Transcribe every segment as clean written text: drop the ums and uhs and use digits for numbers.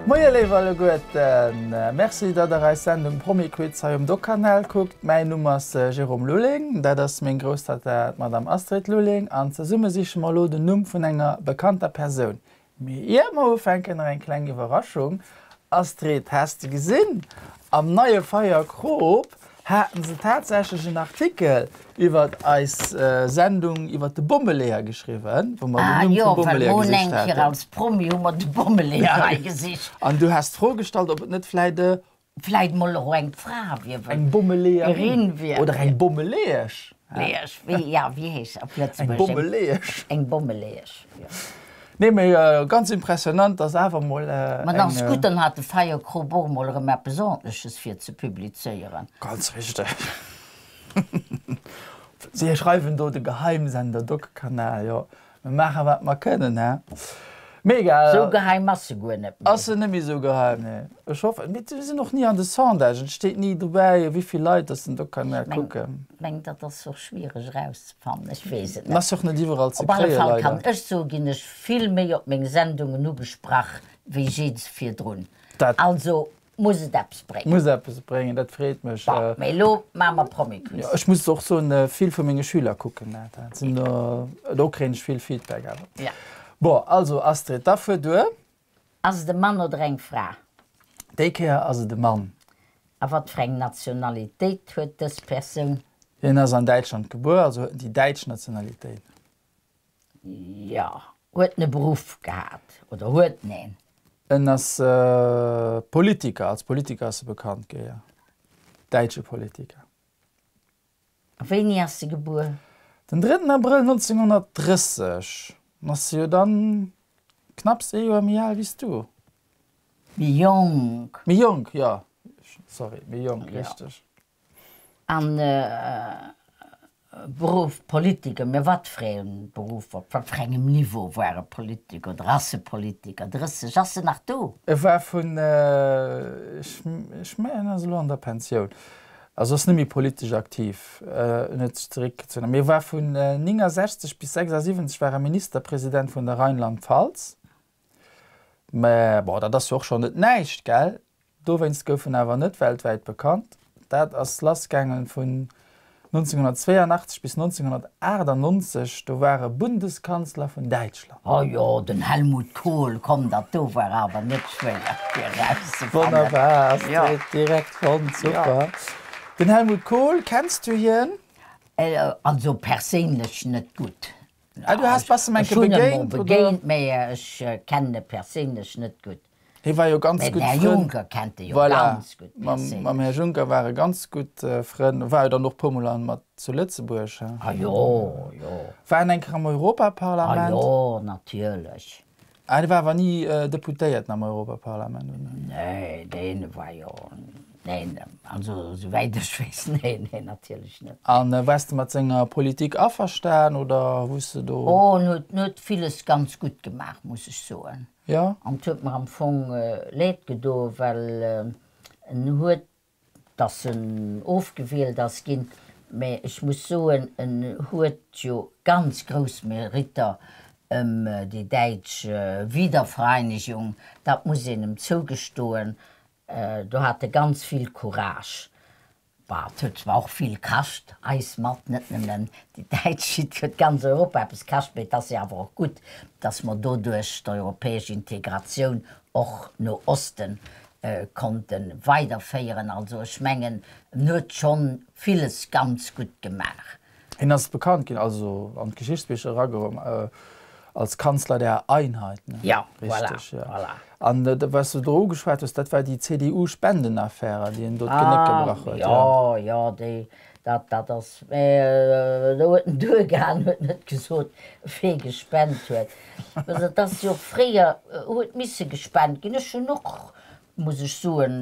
Moie léif alleguerten, Merci datt der eis Sendung Promi-Quiz hei um Doc-Kanal kuckt. Mäin Numm ass Jérôme Lulling, dat ass meng Grousstatta d'Madame Astrid Lulling an zesumme siche mer elo den Numm vun enger bekannter Persoun. Mee ier mer ufänken nach eng kleng Iwwerraschung, Astrid, has de gesinn, am neie Feierkrop haten se tatsächlech en Artikel iwwert eis Sendung iwwert de Bommeleeër geschriwwen, wou mer den Numm vum Bommeleeër gesicht haten. Ah jo, well mol eng Kéier als Promi hu mer de Bommeleeër hei gesicht. An du has d'Fro gestallt, ob et net vläit e. Vläit mol och eng Fra wier, wëll. Eng Bommeleeërin oder eng Bommeleeësch. Leeësch, wéi, ja, wéi heescht op Lëtzebuergesch? Eng Bommeleeësch. Eng Bommeleeësch, jo. Nee, mee ganz impressionant, dass awer mol eng. Ma dann ass gutt, dann hat de Feierkrop och mol erëm eppes Ordentleches fir ze publizéieren. Ganz richteg. Si schreiwen do de Geheimsender Doc-Kanal, jo. Mir maachen wat mer kënnen, hä? Mega! Sou geheim ass se guer net méi. Ass se net méi sou geheim, nee. Ech hoffen, mee mir sinn och ni an de Sondagen, et steet ni dobäi wéi vill Leit dass den Doc-Kanal kucken. Ech meng dat ass och schwiereg erauszefannen, ech weess et net. Ass och net iwwerall ze Op alle kréie Fall leider. kann ech soen, ginn ech vill méi op meng Sendungen ugesprach wéi jees virdrun. Dat. Also Muss et eppes bréngen. Muss eppes bréngen, dat freet mech. Bon, mee elo maache mer Promi-Quiz. Jo, ech muss och soen, vill vu menge Schüler kucken dat. Dat sinn do, do kréien ech vill Feedback awer. Ja. Bon, also Astrid, da fuer duer. Ass et e Mann oder eng Fra? Déi Kéier ass et e Mann. A wat fir eng Nationalitéit huet dës Persoun? Hien ass an Däitschland gebuer, also huet en déi däitsch Nationalitéit. Jo. Huet en e Beruff gehat oder huet en een? En ass Politiker, als Politiker ass e bekannt gi, jo. Däitsche Politiker. A wéini ass e gebuer? Den drëtten Abrëll 1930. Ass jo dann knapps ee Joer méi al wéi s du. Méi jonk. Méi jonk, jo. Sorry, méi jonk, richteg. An Beruff Politiker, mä wat fir ee Beruff, op wat fir engem Niveau war e Politiker oder ass e Politiker? 30, ass en nach do? E war vun, ech mengen en ass elo an der Pensioun, also ass net méi politesch aktiv, en huet sech zeréckgezunn, mee e war vun 69 bis 76 war e Ministerpresident vun der Rheinland-Pfalz. Mä bon, dat ass jo och schonn net näischt, gell? Dowéinst gouf en awer net weltwäit bekannt. Dat ass lassgaangen vun 1982 bis 1998, do war e Bundeskanzler vun Däitschland. Oh jo, den Helmut Kohl, komm, dat do war awer net schwéier fir erauszefannen. Wonnerbar, ass direkt fonnt, super. Den Helmut Kohl, kenns du hien? Also perséinlech net gutt. Ah, du has bass em eng Kéier begéint, oder? Begéint, mä ech kennen e perséinlech net gutt. Hie war jo ganz gutt Frënn. Mä den Här Juncker kennt e jo ganz gutt perséinlech. Voilà, mam Här Juncker war e ganz gutt Frënn. War jo dann och puer mol an mat zu Lëtzebuerg, he? Ah jo, jo. War en eng Kéier am Europaparlament? Ah jo, natierlech. Ah, dee war awer ni Deputéierten am Europaparlament, oder? Nee, dee war jo, neen, also souwäit ech weess, neen, neen, natierlech net. A waars de mat senger Politik averstan, oder hues de do. Oh, en huet, en huet villes ganz gutt gemaach, muss ech soen. Jo. An et huet mer am Fong leed gedoen, well en huet dass en ofgewielt ass ginn, mä ech muss soen, en huet jo ganz grouss Meritter ëm déi däitsch Wiedervereinigung, dat muss een em zougestoen, do hat e ganz vill Courage. Bah, et huet zwar och vill kascht, eis mat, net nëmmen déi Däitsch, et huet ganz Europa eppes kascht, mä et ass jo awer och gutt, dass mer doduerch d'europäesch Integratioun och no Osten konnte weiderféieren. Also ech mengen, en huet scho villes ganz gutt gemaach. Hien ass bekannt ginn, also an d'Geschichtsbicher erageholl als Kanzler der Einheit, ne? Ja, voilà, voilà. An wat s du do ugeschwat hues, dat war déi CDU-Spendenaffäre, déi en do d'Genéck gebrach huet. Jo, jo, déi, dat, dat ass, mä do huet en duergehaen, huet net gesot, wee gespent huet. Well et ass jo fréier huet misse gespent ginn. Ech hunn och, muss ech soen,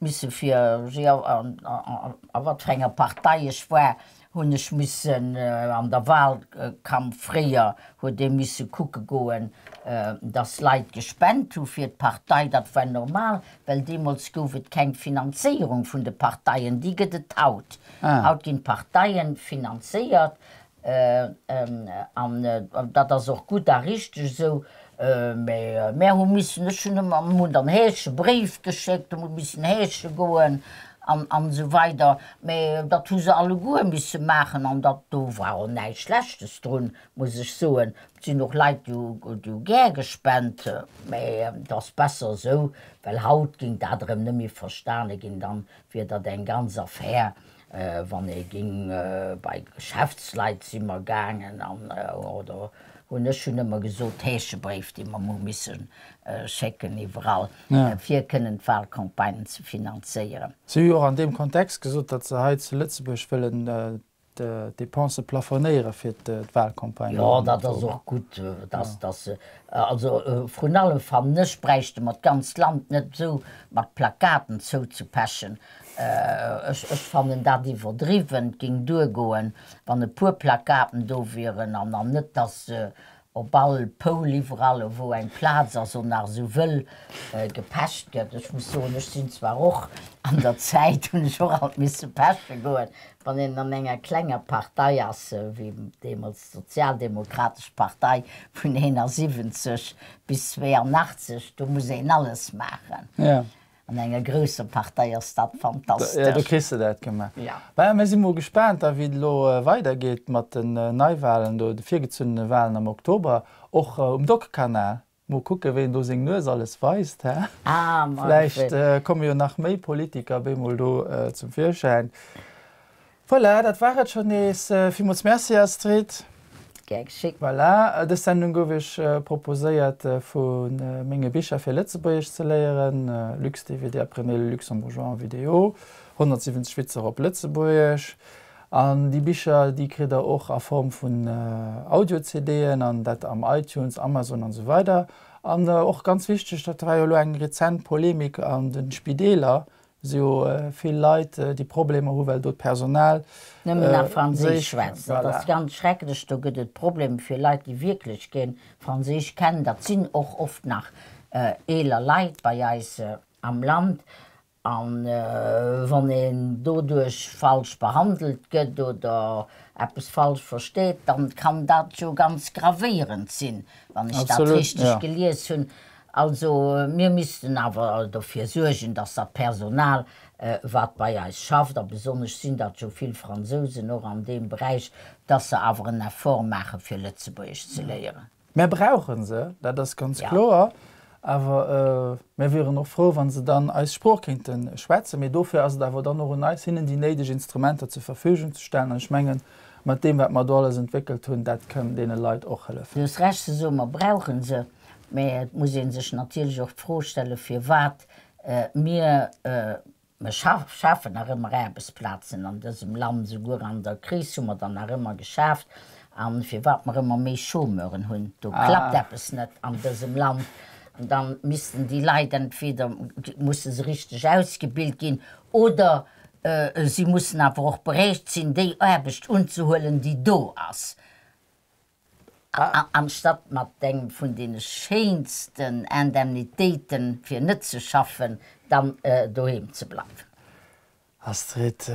misse fir, jo, a wat fir enger Partei ech war, hunn ech missen an der Wahlkampf fréier huet ee misse kucke goen, dass Leit gespent hu fir d'Partei. Dat war normal, well deemools gouf et keng Finanzéierung vun de Parteien. Déi gëtt et haut. Haut ginn d'Parteien finanzéiert. An dat ass och gutt a richteg esou. Mä mär hu missen, ech hunn ëmmer, mir hunn dann Häeche Bréif geschéckt, hu missen heesche goen an an esou weider. Mä dat hu se alleguer misse maachen an dat, do war och näischt Schlechtes drun, muss ech soen. Et sinn och Leit, déi hu gär gespent, mä et ass besser esou, well haut géing dat erëm net méi verstane ginn, dann wier dat eng ganz Affär. Wann ee ging bei Geschäftsleit si mer gaangen an oder hunn ech hunn ëmmer gesot Heeschebréif déi mer hu misse schécken iwwerall fir kënnen d'Wahlcampagnen ze finanzéieren. Si hu jo och an deem Kontext gesot, datt se hei zu Lëtzebuerg wëllen d'Depensë plafonéiere fir d'Wahlcampagne. Jo, dat ass och gutt, dass dass se, also vrun allem fannen ech, bräichte mer d'ganzt Land net esou mat Plakaten zouzepechen. Ech fannen dat iwwerdriwwen. Et géing duergoen, wann e puer Plakaten do wieren an an net, dass op all Poul iwwerall wou eng Plaz ass och nach esou wëll gepecht gëtt. Ech muss soen, ech sinn zwar och an der Zäit, hunn ech och alt misse peche goen, wann een an enger klenger Partei ass, wéi deemools d'Sozialdemokratesch Partei vun 71 bis 82, do muss een alles maachen. An enger grousser Partei ass dat fantastesch. Jo, do kriss de dat gemaach. Maja, mir si mol gespaant da wéi et elo weidergeet mat den Neiwahlen do, de virgezunnene Wahlen am Oktober, och um Doc-Kanal. Mol kucke ween do seng Nues alles weist, hä? Vläicht komme jo nach méi Politiker bemol do zum Virschäin. Voilà, dat war et schon nees. Villmools Merci Astrid. Gär geschéckt. Voilà, dës Sendung gouf iech proposéiert vu menge Bicher fir Lëtzebuergesch ze léieren, Lux DVD, Apprenez le luxembourgeois en vidéo, 170 Witzer op Lëtzebuergesch. An déi Bicher, déi kritt der och a Form vun Audio-CDen an dat am iTunes, Amazon an esou weider. An och ganz wichteg, dat war jo elo eng rezent Polemik an de Spideeler, Et si jo vill Leit, déi Problemer hu well do d'Personal Nëmmen nach Franséisch schwätzt. Dat ass ganz schrecklech. Do gëtt et Problemer fir Leit, déi wierklech kee Franséisch kennen. Dat sinn och oft nach eeler Leit bei eis am Land. A wann een doduerch falsch behandelt gëtt oder eppes falsch versteet, dann kann dat jo ganz gravéierend sinn, wann ech dat richteg gelies hunn. Also mir missten awer dofir suergen, dass dat Personal, wat bei eis schafft, a besonnesch sinn dat jo vill Fransousen och an deem Beräich, dass se awer en Effort maache fir Lëtzebuergesch ze léieren. Mär brauche se, dat ass ganz kloer, awer mär wieren och frou, wa se dann eis Sprooch kéinte schwätzen. Mee dofir ass et awer dann och un eis, hinnen déi néideg Instrumenter zur Verfügung ze stellen. An ech mengen, mat deem, wat mer do alles entwéckelt hunn, dat kënn deene Leit och hëllefen. Du hues Recht ze soen, mer brauche se. Mä et muss ee sech natierlech och d'Fro stellen, firwat mir, mer schafen nach ëmmer Aarbechtsplazen an dësem Land, souguer an der Kris hu mer der nach ëmmer geschaaft, a firwat mer ëmmer méi Chômeuren hunn. Do klappt eppes net an dësem Land. An da missten déi Leit entweder musse se richteg ausgebilt ginn oder si mussen awer och bereet sinn, déi Aarbecht unzehuelen, déi do ass. Anstatt mat engem vun deene schéinsten Indemnitéiten fir net ze schaffen, dann doheem ze bleiwen. Astrid,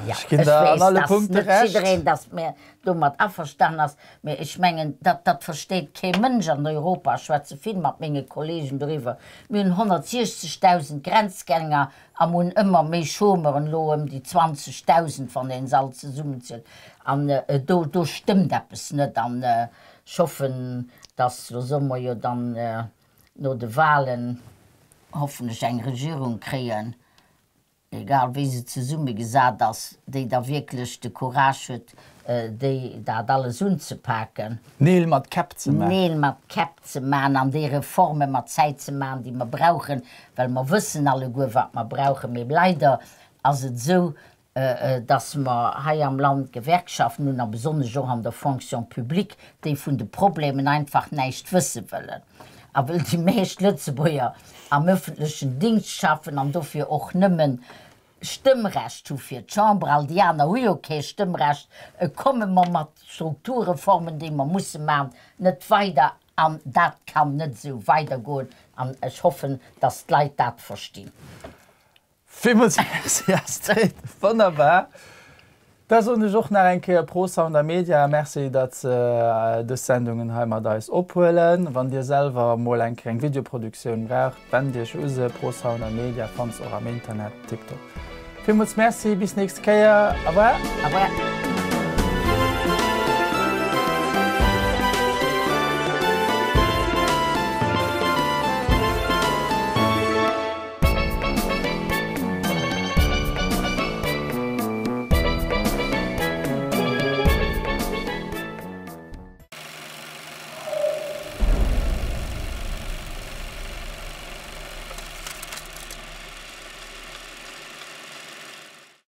ech ginn der an alle Punkte Recht. Ech weess, dass net jiddereen dass mir domat averstanen ass, mee ech mengen, dat dat versteet kee Mënsch an Europa. Ech schwätze vill mat menge Kollegen doriwwer. Mir hunn 160.000 Grenzgänger A mer hunn ëmmer méi Chômeuren, elo ëm déi 20.000, wann een se all zesummenzielt. An do, do stëmmt eppes net. An ech hoffen, dass, lo solle mer jo dann no de Wahlen hoffentlech eng Regierung kréien, egal wéi se zesummegesat ass, déi da wierklech de Courage huet, déi dat alles unzepaken. Neel mat Käpp ze maachen. Neel mat Käpp ze maachen an déi Reforme mat Zäit ze maachen, déi mer brauchen, well mer wëssen alleguer, wat mer brauchen. Mee leider ass et esou, dass mer hei am Land Gewerkschaften hunn, a besonnesch och an der Fonction publique, déi vun de Problemen einfach näischt wësse wëllen. A wëll déi meescht Lëtzebuerger am öffentlechen Dingscht schaffen an dofir och nëmmen Stëmmrecht hu fir d'Chamber, all déi aner hu jo kee Stëmmrecht, komme mer mat Strukturreformen, déi mer musse maachen, net weider. An dat kann net esou weidergoen. An ech hoffen, datt d'Leit dat verstinn. Villmools Merci, Astrid. Wonnerbar. Da soen ech och nach eng Kéier ProSound a Media Merci, datt se dës Sendungen hei mat eis ophuelen. Wann Dir selwer mol eng Kéier eng Videoproduktioun braucht, wennt Iech u se. ProSound a Media fannt se och am Internet. Tiptop. Villmools Merci, bis nächst Kéier. Au revoir. Au revoir.